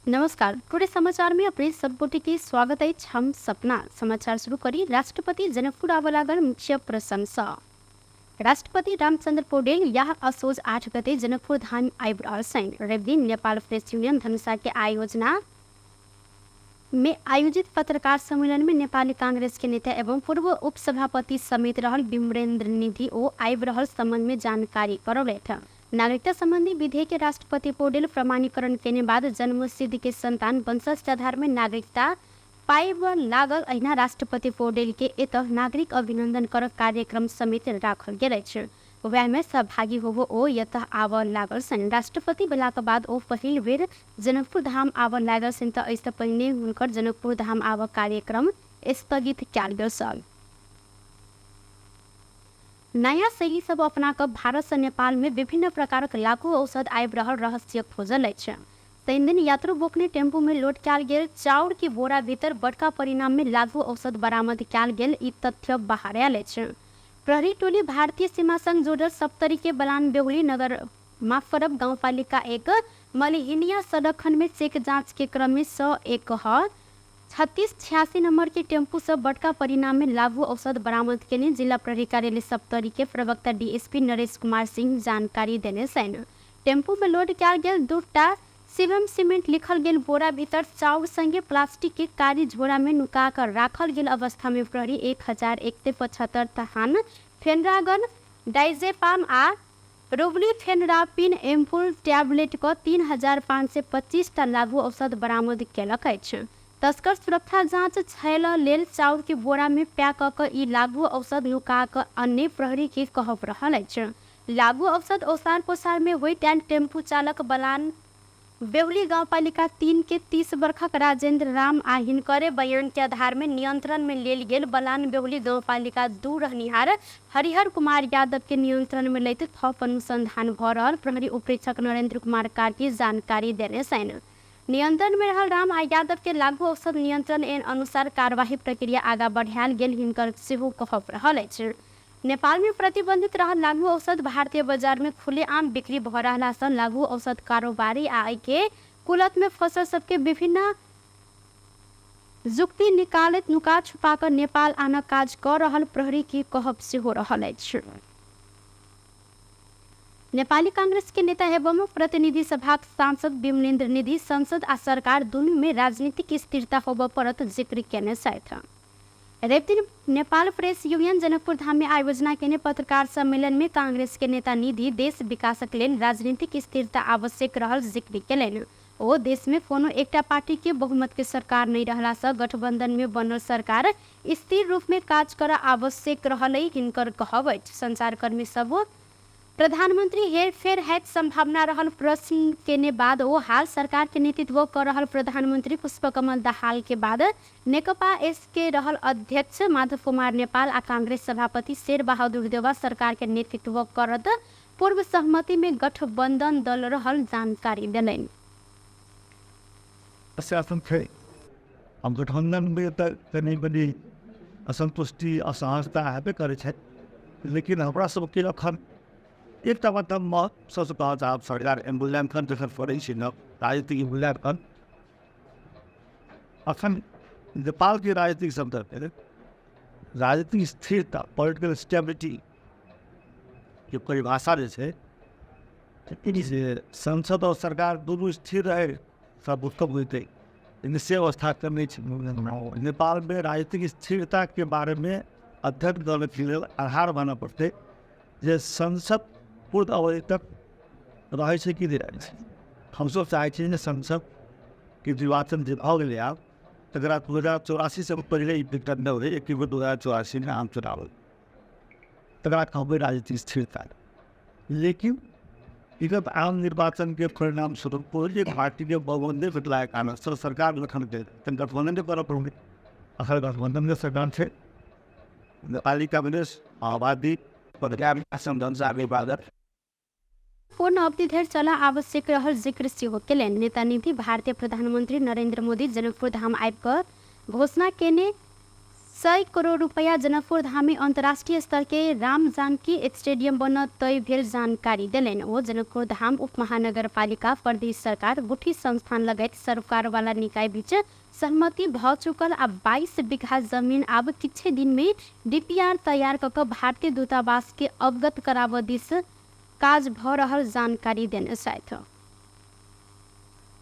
नमस्कार, पूरे समाचार में अपने सब गोटे के स्वागत अछि। हम सपना समाचार शुरू करी। राष्ट्रपति जनकपुर आबऽ लागल मुख्य प्रशंसा। राष्ट्रपति रामचंद्र पौडेल यह असोज 8 गते जनकपुर धाम आबि रहल छनि। रविदिन नेपाल प्रेस यूनियन धनुषा के आयोजना में आयोजित पत्रकार सम्मेलन में नेपाली कांग्रेस के नेता एवं पूर्व उपसभापति समेत रहल विमलेन्द्र निधि ओ आबि रहल संबंध में जानकारी करौलथि। नागरिकता संबंधी विधेयक के राष्ट्रपति पौडेल प्रमाणीकरण केने बाद जन्मसिद्ध के संतान वंशज के आधार में नागरिकता पाइब लागल। अहिना राष्ट्रपति पौडेल के एतह नागरिक अभिनंदन कर कार्यक्रम समेत राखल गेल अछि। वएह में सहभागी होबो ओ एतह आबऽ लागल छनि। राष्ट्रपति भेलाक बाद ओ पहिल बेर जनकपुर धाम आबऽ लागल छनि तऽ एहिसँ पहिने हुनकर जनकपुर धाम आबऽ कार्यक्रम स्थगित कयल गेल छल। नयाँ शैली सब अपना कऽ भारतसँ नेपालमे विभिन्न प्रकारक लागू औषध आबि रहल रहस्य खोजल अछि। शनिदिन यात्रु बोकने टेम्पूमे लोड कयल गेल चाउर के बोरा भीतर बड़का परिणाममे लागू औषध बरामद कयल गेल ई तथ्य बाहर आयल अछि। प्रहरी टोली भारतीय सीमा संग जोड़ल सप्तरी के बलान बेहुली नगर माफ करब गाउँपालिका 1 मलिहिनिया सडक खण्डमे चेक जाँच के क्रममे 101 ह 3686 नंबर के टेम्पू सँ बड़का परिणाम में लागू औषध बरामद केने जिला प्रहरी कार्यालय सप्तरी के प्रवक्ता डीएसपी नरेश कुमार सिंह जानकारी देने छनि। टेम्पू में लोड कयल गेल 2टा शिवम सीमेंट लिखल गेल बोरा भीतर चाउर संगे प्लास्टिक के कारी झोरा में नुका क राखल गेल अवस्था में प्रहरी 1175 थान फेनरागन डाइजेपाम आ रोवलीफेनरापिन एम्पुल टैबलेट क 3525 टा लागू औषध बरामद केलक अछि। तस्कर सुरक्षा जांच छैल लेल चाउर के बोरा मे पैक क क ई लागू औषध नुका क अनने प्रहरी के कहब रहल अछि। लागू औषध ओसार पोसार मे होइत आयल टेम्पू चालक बलान बेहुली गाउँपालिका 3 के 30 बरखक राजेन्द्र राम आ हिनकरे बयान के आधार मे नियंत्रण मे लेल गेल बलान बेहुली गाउँपालिका 2 रहनिहार हरिहर कुमार यादव के नियंत्रण मे लैत थप अनुसंधान भ रहल प्रहरी उपरीक्षक नरेन्द्र कुमार कार्की जानकारी देने छनि। नियंत्रण मे रहल राम आ यादव के लागू औषध नियंत्रण ऐन अनुसार कार्यवाही प्रक्रिया आगा बढ़ायल गेल हिनकर सेहो कहब रहल अछि। नेपालमे प्रतिबंधित रहल लागू औषध भारतीय बजारमे खुलेआम बिक्री भऽ रहलासँ लागू औषध कारोबारी आ एहिके कुलतमे फँसल सबके विभिन्न जुक्ति निकालैत नुका छुपा कऽ नेपाल आनऽ काज कऽ रहल प्रहरीके कहब सेहो रहल अछि। नेपाली कांग्रेसके नेता एवं प्रतिनिधि सभाक सांसद विमलेन्द्र निधि संसद आ सरकार दुनूमे राजनीतिक स्थिरता होबऽ पड़त जिक्र केने छथि। रविदिन नेपाल प्रेस यूनियन जनकपुर धाम में आयोजना केने पत्रकार सम्मेलन में कांग्रेस के नेता निधि देश विकासक लेल राजनीतिक स्थिरता आवश्यक रहल जिक्र केलनि। ओ देश में कोनो एकटा पार्टी के बहुमत के सरकार नहि रहला सँ गठबंधन में बनल सरकार स्थिर रूप में काज करऽ आवश्यक रहल हिनकर कहब अछि। संचारकर्मी सब प्रधानमंत्री हेरफेर हैत संभावना रहल प्रश्न केने बाद ओ हाल सरकार के नेतृत्व क रहल प्रधानमंत्री पुष्पकमल दाहाल के बाद नेकपा एस के रहल अध्यक्ष माधव कुमार नेपाल आ कांग्रेस सभापति शेर बहादुर देउवा सरकार के नेतृत्व करत पूर्व सहमति में गठबंधन दल रहल जानकारी देलनि। प्रशासन छै हम गठबन्धनमे तऽ कनि मनि असन्तुष्टि असहजता हेबे करै छै, लेकिन हमरा सबके एखन एकटा बात हम सबसँ कहऽ चाहब, सरकार मूल्याङ्कन जखन करै छै ने, राजनीतिक मूल्याङ्कन अखन नेपालके राजनीतिक सन्दर्भमे राजनीतिक स्थिरता, पोलिटिकल स्टेबिलिटीके परिभाषा जे छै से संसद आओर सरकार दुनू स्थिर रहै सब उत्तम होइतै, लेकिन से अवस्था तऽ नहि छै नेपालमे। राजनीतिक स्थिरताके बारेमे अध्ययन करैके लेल आधार मानऽ पड़तै जे संसद पूर्ण अवधि तक रहै छै कि नहि रहै छै। हमसब चाहै छी जे संसदके निर्वाचन जे भऽ गेलै आब, तकरा 2084सँ पहिले ई दिक्कत नहि होइ, एक बेर 2084मे आम चुनाव होइ, तकरा कहबै राजनीतिक स्थिरता। लेकिन विगत आम निर्वाचनके परिणाम स्वरूप कोइ एक पार्टीके बहुमत नहि भेटलाके कारणसँ सरकार गठन भेल तऽ गठबन्धन करऽ पड़लै। अखन गठबन्धनके सरकार छै, नेपाली कांग्रेस, माओवादी। पूर्ण अवधि धरि चलऽ आवश्यक रहल जिक्र सेहो केलनि। नेता निधि भारतीय प्रधानमंत्री नरेंद्र मोदी जनकपुर धाम आबि कऽ घोषणा केने 100 करोड़ रुपैयाँ जनकपुर धाम में अंतर्राष्ट्रीय स्तर के राम जानकी स्टेडियम बनत तय भेल जानकारी देलनि। ओ जनकपुर धाम उप महानगरपालिका, प्रदेश सरकार, गुठी संस्थान लगायत सरकारवाला निकाय बीच सहमति भ चुकल आ 22 बीघा जमीन आब किछे दिन में डीपीआर तैयार क कऽ भारतीय दूतावास के अवगत कराबऽ दिस काज भ रहल जानकारी देने छथि।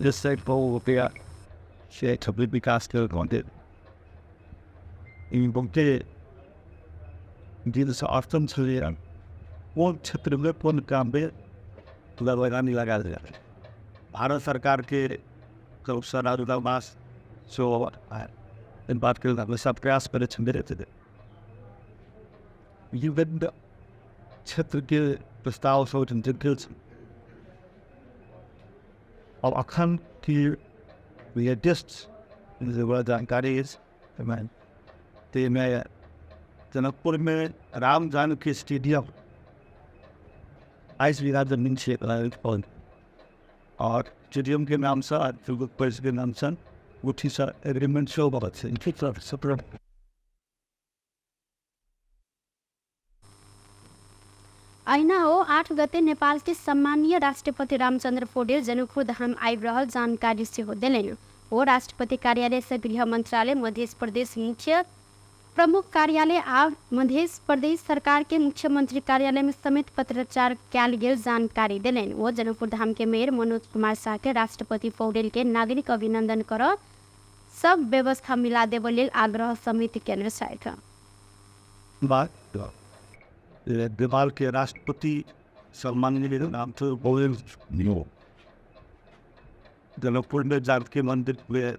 100 करोड़ रुपैया से विकास के ई बहुते दिनसँ अड़चन छलैए, कोन क्षेत्रमे कोन काममे लगानी लगायल जाय। भारत सरकारके तरफसँ दूतावास सेहो एहि बातके लेल हमेशा प्रयास करै छलै। विभिन्न क्षेत्रके प्रस्ताव सब ओहिठाम गेल छै। आओर अखन की लेटेस्ट जे जानकारी अछि ताहिमे जनकपुरमे राम जानकी स्टेडियम 22 बीघा जमीन छै आओर स्टेडियमके नामसँ परिषदके नामसँ गुठीसँ एग्रीमेंट सेहो भऽ छै। अहिना हो 8 गते नेपाल के सम्मानीय राष्ट्रपति रामचंद्र पौडेल जनकपुर धाम आबि रहल जानकारी सेहो देलनि। ओ राष्ट्रपति कार्यालय से गृह मंत्रालय, मध्य प्रदेश मुख्य प्रमुख कार्यालय आ मध्य प्रदेश सरकार के मुख्यमंत्री कार्यालय में समेत पत्राचार कयल गेल जानकारी देलनि। ओ जनकपुर धाम के मेयर मनोज कुमार शाह के राष्ट्रपति पौडेल के नागरिक अभिनंदन कर सब व्यवस्था मिला देबऽ लेल आग्रह समेत केने छथि। बात नेपाल के राष्ट्रपति सम्माननीय रामचंद्र पौडेल जनकपुर में जानकी मंदिर में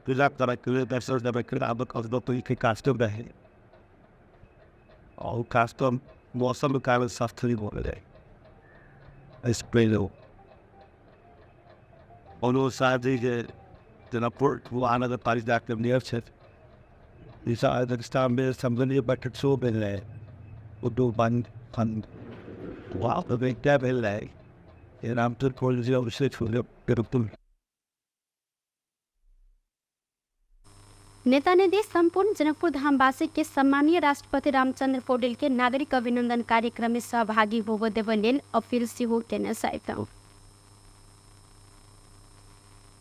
पूजा करे के दर्शन देवे के आबक कार्यक्रम रहे और कार्यक्रम मौसम के कारण स्थगित हो गए। इस पहले और साहब जी के जनकपुर महानगरपालिका के मेयर छथि, में सम्मेलनीय बैठक सेहो भेल रहै, उद्योग फंड एकटा भेल रहै रामचंद्र पौडेल जी अभिषेक बिल्कुल। नेता निधि संपूर्ण जनकपुर धामवासी के सम्मानीय राष्ट्रपति रामचंद्र पौडेल के नागरिक अभिनंदन कार्यक्रम में सहभागी होबऽ देबऽ लेल अपील सेहो केने छथि।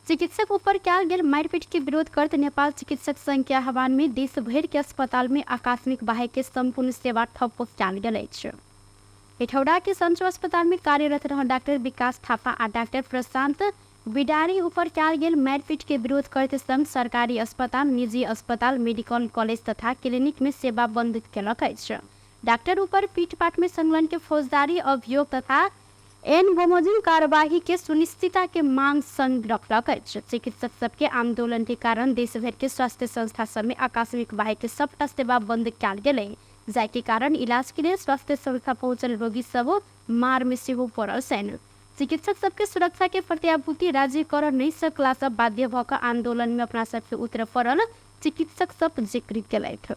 चिकित्सक ऊपर कयल गेल मारिपीट के विरोध करत नेपाल चिकित्सक संघ के आह्वान में देश भरि के अस्पताल में आकस्मिक बाहेक के संपूर्ण सेवा ठप्प कयल गेल अछि। हेठौड़ा के संचो अस्पताल में कार्यरत रहल डॉक्टर विकास थापा आ डॉक्टर प्रशांत बिडारी ऊपर कयल गेल मारिपीट के विरोध करैत संघ सरकारी अस्पताल, निजी अस्पताल, मेडिकल कॉलेज तथा क्लिनिक में सेवा बंद केलक अछि। डॉक्टर ऊपर पीटपाट में संलग्न के फौजदारी अभियोग तथा एन बमोजिम कार्यवाही के सुनिश्चितता के मांग संग रखलक अछि। चिकित्सक सबके आंदोलन के कारण देश भर के स्वास्थ्य संस्था सब में आकस्मिक बाहेक के सबटा सेवा बंद कयल गेलै, जाहि के कारण इलाज के लेल स्वास्थ्य संस्था पहुँचल रोगी सब मार में सेहो पड़ल छनि। चिकित्सक सबके सुरक्षा के प्रत्याभूति राज्य कर नहीं सकला सब बाध्य भऽ कऽ आंदोलन में अपना सबके उतरऽ पड़ल चिकित्सक सब जिक्र केलथि।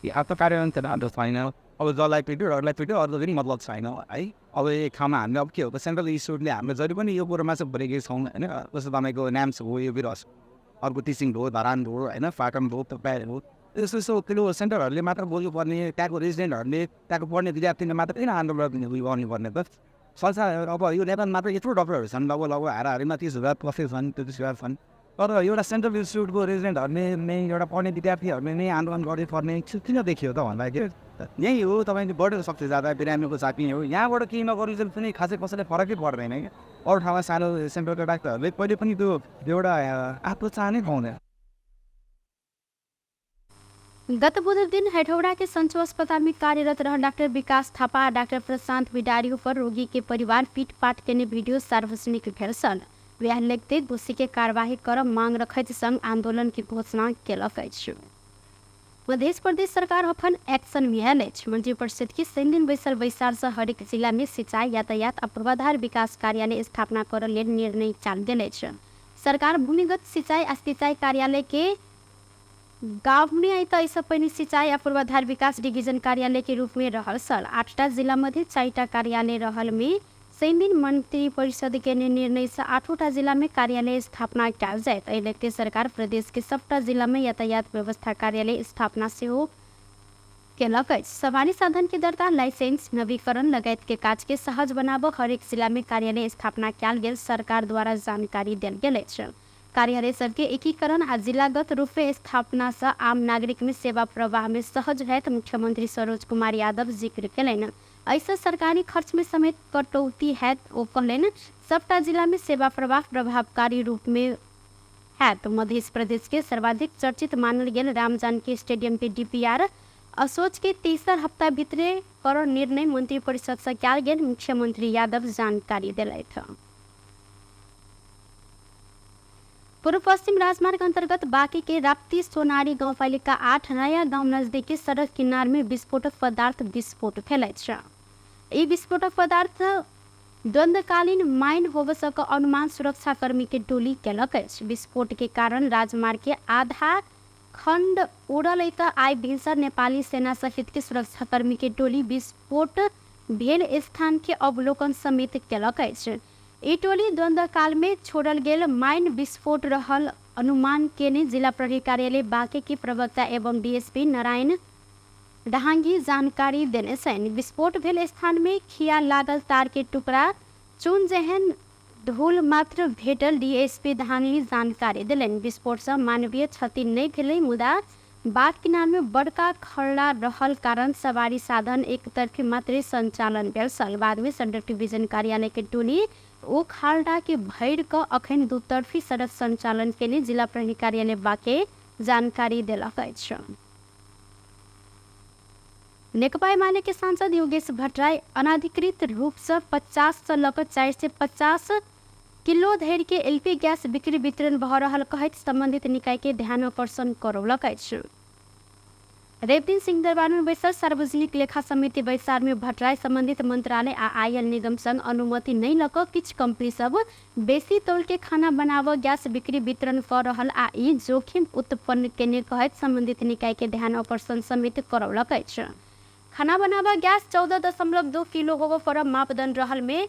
यहाँ कार्यान्वयन छैन, अब जसलाई पिट्यो अरूलाई पिट्यो, अरू पनि मतलब छैन है। अब एक ठाउँमा हामीले अब के हो त सेन्ट्रल इन्स्टिट्युटले हामीले जहिले पनि यो कुरोमा चाहिँ भनेकै छौँ होइन। जस्तो तपाईँको न्याम्स हो, यो बिरस अर्को टिचिङ भयो, धरान भयो होइन, फाटम भयो, तपाईँ हो, यस्तो यस्तो त्यो सेन्टरहरूले मात्र बोल्नुपर्ने, त्यहाँको रेजिडेन्टहरूले, त्यहाँको पढ्ने विद्यार्थीले मात्र किन आन्दोलन उयो गर्नुपर्ने त। संसार अब यो नेपालमा मात्र यत्रो डक्टरहरू छन्, लगभग लगभग हाराहारीमा 30,000 प्लसै छन्, 33,000 छन्, तर एउटा सेन्ट्रल इन्स्टिट्युटको रेजिडेन्टहरूले नै एउटा पढ्ने विद्यार्थीहरूले नै आन्दोलन गर्नुपर्ने किन देखियो त भन्दाखेरि यही हो। तपाईँले बढेर सक्छ जाँदा बिरामीको चापी हो, यहाँबाट केही नगर्नु चाहिँ पनि खासै कसैलाई फरकै पर्दैन क्या। अरू ठाउँमा सानो सेन्टरको डाक्टरहरूले कहिले पनि त्यो एउटा आफ्नो चाहनै पाउँदैन। गत बुध दिन हेठौड़ा के संचो अस्पताल में कार्यरत रहल डॉक्टर विकास थापा आ डॉक्टर प्रशांत बिडारी पर रोगी के परिवार पीटपाट केने वीडियो सार्वजनिक भेल छल। वएह लगते दोषी के कार्यवाही कर मांग रखैत संग आंदोलन के घोषणा केलक अछि। मध्य प्रदेश सरकार अखन एक्शन में आयल अछि। मंत्रिपरिषद के शनि दिन बैसल बैसार से हरेक जिला में सिंचाई, यातायात आ पूर्वाधार विकास कार्यालय स्थापना करऽ लेल निर्णय कयल गेल अछि। सरकार भूमिगत सिंचाई आ सिंचाई कार्यालय के गाँव में आई तो एहिसँ पहिने सिंचाई आ पूर्वाधार विकास डिवीजन कार्यालय के रूप में रहल छल। 8टा जिला मध्ये 4टा कार्यालय रहल में शनिदिन मंत्री परिषद के निर्णय से 8 जिला में कार्यालय स्थापना कयल जायत। एहि लगते सरकार प्रदेश के सबटा जिला में यातायात व्यवस्था कार्यालय स्थापना सेहो केलक अछि। सवारी साधन के दर्ता, लाइसेंस नवीकरण लगायत के काज के सहज बनाबऽ हरेक जिला में कार्यालय स्थापना कयल गेल सरकार द्वारा जानकारी देल गेल अछि। कार्यालय सबके एकीकरण आ जिलागत रूप में स्थापना से आम नागरिक में सेवा प्रवाह में सहज होयत मुख्यमंत्री सरोज कुमार यादव जिक्र केलनि। एहिसँ सरकारी खर्च में समेत कटौती हैत। ओ कहलनि, सबटा जिला में सेवा प्रवाह प्रभावकारी रूप में हैत। मध्य प्रदेश के सर्वाधिक चर्चित मानल गेल राम जानकी स्टेडियम के डीपीआर असोज के तेसर हफ्ता भितरे कर निर्णय मंत्री परिषद से कयल गेल मुख्यमंत्री यादव जानकारी देलथि। पूर्व पश्चिम राजमार्ग अंतर्गत बाँकी के राप्ती सोनारी गाउँपालिका 8 नया गांव नजदीकी सड़क किनार में विस्फोटक पदार्थ विस्फोट भेल अछि। ई विस्फोटक पदार्थ द्वंद्वकालीन माइन होबय के अनुमान सुरक्षाकर्मी के टोली केलक अछि। विस्फोट के कारण राजमार्ग के आधा खंड उड़ल त आइ भिनसर नेपाली सेना सहित के सुरक्षाकर्मी के टोली विस्फोट भेल स्थान के अवलोकन समेत केलक अछि। ई टोली द्वंद्वकाल में छोड़ल गेल माइन विस्फोट रहल अनुमान केने जिला प्रहरी कार्यालय बाँके के प्रवक्ता एवं डीएसपी नारायण डहांगी जानकारी देने छनि। विस्फोट भेल स्थान में खिया लागल तार के टुकड़ा चून जेहन धूल मात्र भेटल डीएसपी धानी जानकारी देलनि। विस्फोट से मानवीय क्षति नहीं भेलै, मुदा बाट किनार में बड़का खड़ा रहल कारण सवारी साधन एकतर्फी मात्रै संचालन भेल छल। बाद में सड़क डिवीजन कार्यालय के टोली ओ खाल्डा के भरि कऽ अखन दुतर्फी सड़क संचालन केने जिला प्रहरी कार्यालय बाँके जानकारी देलक अछि। नेकपा एमाले के सांसद योगेश भट्टराई अनाधिकृत रूप से 50 से लऽ कऽ 450 किलो धरि के एलपी गैस बिक्री वितरण भऽ रहल कहैत संबंधित निकाय के ध्यानाकर्षण करौलक अछि। रविदिन सिंहदरबार में बैसल सार्वजनिक लेखा समिति बैसार में भट्टराई संबंधित मंत्रालय आ आयल निगम संग अनुमति नहीं लऽ कऽ किछु कंपनी सब बेसी तौल के खाना बनाबऽ गैस बिक्री वितरण कऽ रहल आ ई जोखिम उत्पन्न केने कहैत संबंधित निकाय के ध्यान आकर्षण समेत करौलक अछि। खाना बनाबऽ गैस 14.2 किलो होबऽ पर मापदंड रहल में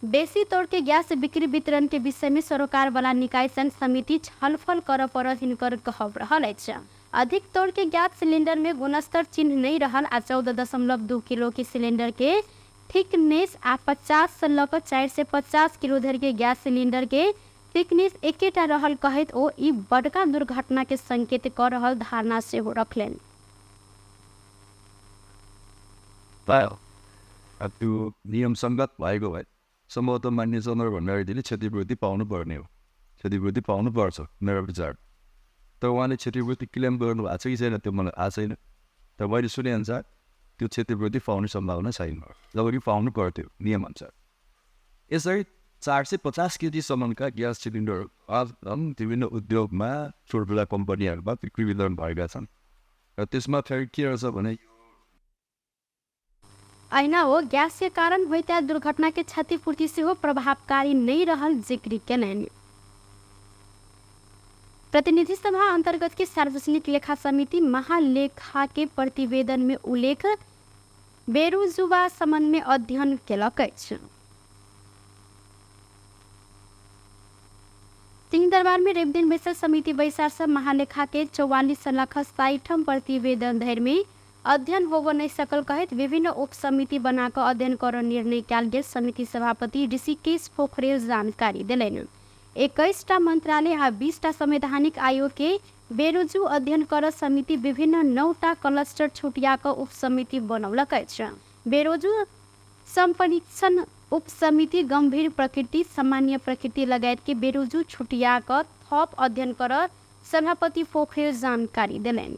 बेसी तौर के गैस बिक्री वितरण के विषय में सरोकार वाला निकाय संग समिति छलफल करऽ पड़त हिनकर कहब रहल अछि। अधिक तौर के गैस सिलेंडर में गुणस्तर चिन्ह नहीं रहल आ 14.2 किलो के सिलेंडर के थिकनेस आ 50 से लऽ कऽ 450 किलो धरि के गैस सिलेंडर के थिकनेस एकेटा रहल कहैत ओ ई बड़का दुर्घटना के संकेत कऽ रहल धारणा सेहो रखलनि। त्यो नियमसङ्गत भएको भए सम्भवतः मान्य चन्द्र भण्डारीजीले क्षतिपूर्ति पाउनुपर्ने हो, क्षतिपूर्ति पाउनुपर्छ मेरो विचार। तर उहाँले क्षतिपूर्ति क्लेम गर्नु भएको छ कि छैन त्यो मलाई थाहा छैन, तर मैले सुनेअनुसार त्यो क्षतिपूर्ति पाउने सम्भावना छैन, जबकि पाउनु पर्थ्यो नियमअनुसार। यसरी 450 केजीसम्मका ग्यास सिलिन्डरहरू विभिन्न उद्योगमा ठुल्ठुला कम्पनीहरूमा बिक्री वितरण भएका छन् र त्यसमा फेरि के रहेछ भने अहिना हो गैस के कारण होइत दुर्घटना के क्षतिपूर्ति सेहो प्रभावकारी नहीं रहल जिक्र केलनि। प्रतिनिधि सभा अंतर्गत के सार्वजनिक लेखा समिति महालेखा के प्रतिवेदन में उल्लेख बेरोजुबा संबंध में अध्ययन केलक अछि। सिंहदरबार में रविदिन बैसल समिति बैसार से महालेखा के 44,60,000 प्रतिवेदन धरि में अध्ययन होबऽ नहीं सकल कहैत विभिन्न उप समिति बना कऽ अध्ययन करऽ निर्णय कयल गेल समिति सभापति ऋषिकेश पोखरेल जानकारी देलनि। 21टा मंत्रालय आ 20टा संवैधानिक आयोग के बेरोजू अध्ययन कर समिति विभिन्न 9टा क्लस्टर छुटिया कऽ उप समिति बनौलक अछि। बेरोजू संपरीक्षण उप समिति गंभीर प्रकृति, सामान्य प्रकृति लगायत के बेरोजू छुटिया कऽ थप अध्ययन कर सभापति पोखरेल जानकारी देलनि।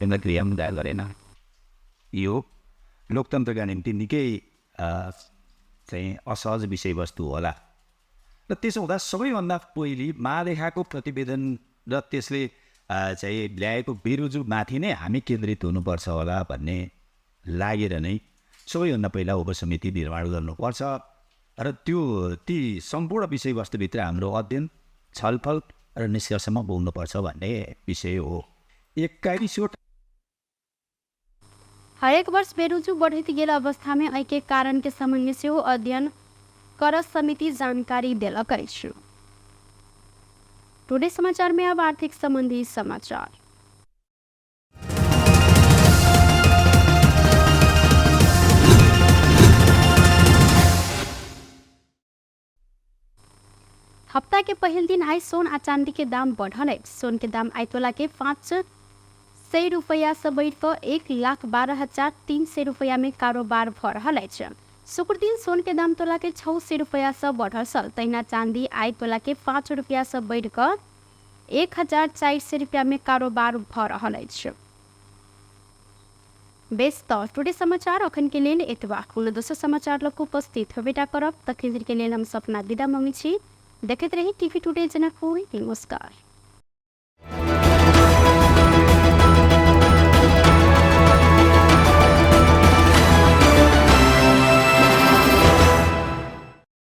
क्रिया दायर गरेन। यो लोकतन्त्रका निम्ति निकै चाहिँ असहज विषयवस्तु होला र त्यसो हुँदा सबैभन्दा पहिले महालेखाको प्रतिवेदन र त्यसले चाहिँ ल्याएको बेरोजुमाथि नै हामी केन्द्रित हुनुपर्छ होला भन्ने लागेर नै सबैभन्दा पहिला उपसमिति निर्माण गर्नुपर्छ र त्यो ती सम्पूर्ण विषयवस्तुभित्र हाम्रो अध्ययन, छलफल र निष्कर्षमा पुग्नुपर्छ भन्ने विषय हो। 21वटा हरेक वर्ष बेरुजु बढ़ैत गेल अवस्था में एहि के कारण के संबंध में सेहो अध्ययन कर समिति जानकारी देलक अछि। टुडे समाचार में अब आर्थिक संबंधी समाचार। हप्ता के पहिल दिन आइ सोन आ चांदी के दाम बढ़ल अछि। सोन के दाम आइ तोला के 500 रुपैया से बढ़ि कऽ 1,12,300 रुपैया में कारोबार भऽ रहल अछि। शुक्र दिन सोन के दाम तोला के 600 रुपैया से बढ़ल छल। तहिना चांदी आइ तोला के 5 रुपैया से बढ़ि कऽ 1,400 रुपैया में कारोबार भऽ रहल अछि। बेस तऽ टुडे समाचार अखन के लेल एतबा। कोनो दोसर समाचार लऽ कऽ उपस्थित होबेटा करब। तखन के लेल हम सपना विदा मङ्गै छी। देखैत रही टीवी टुडे जनकपुर। नमस्कार।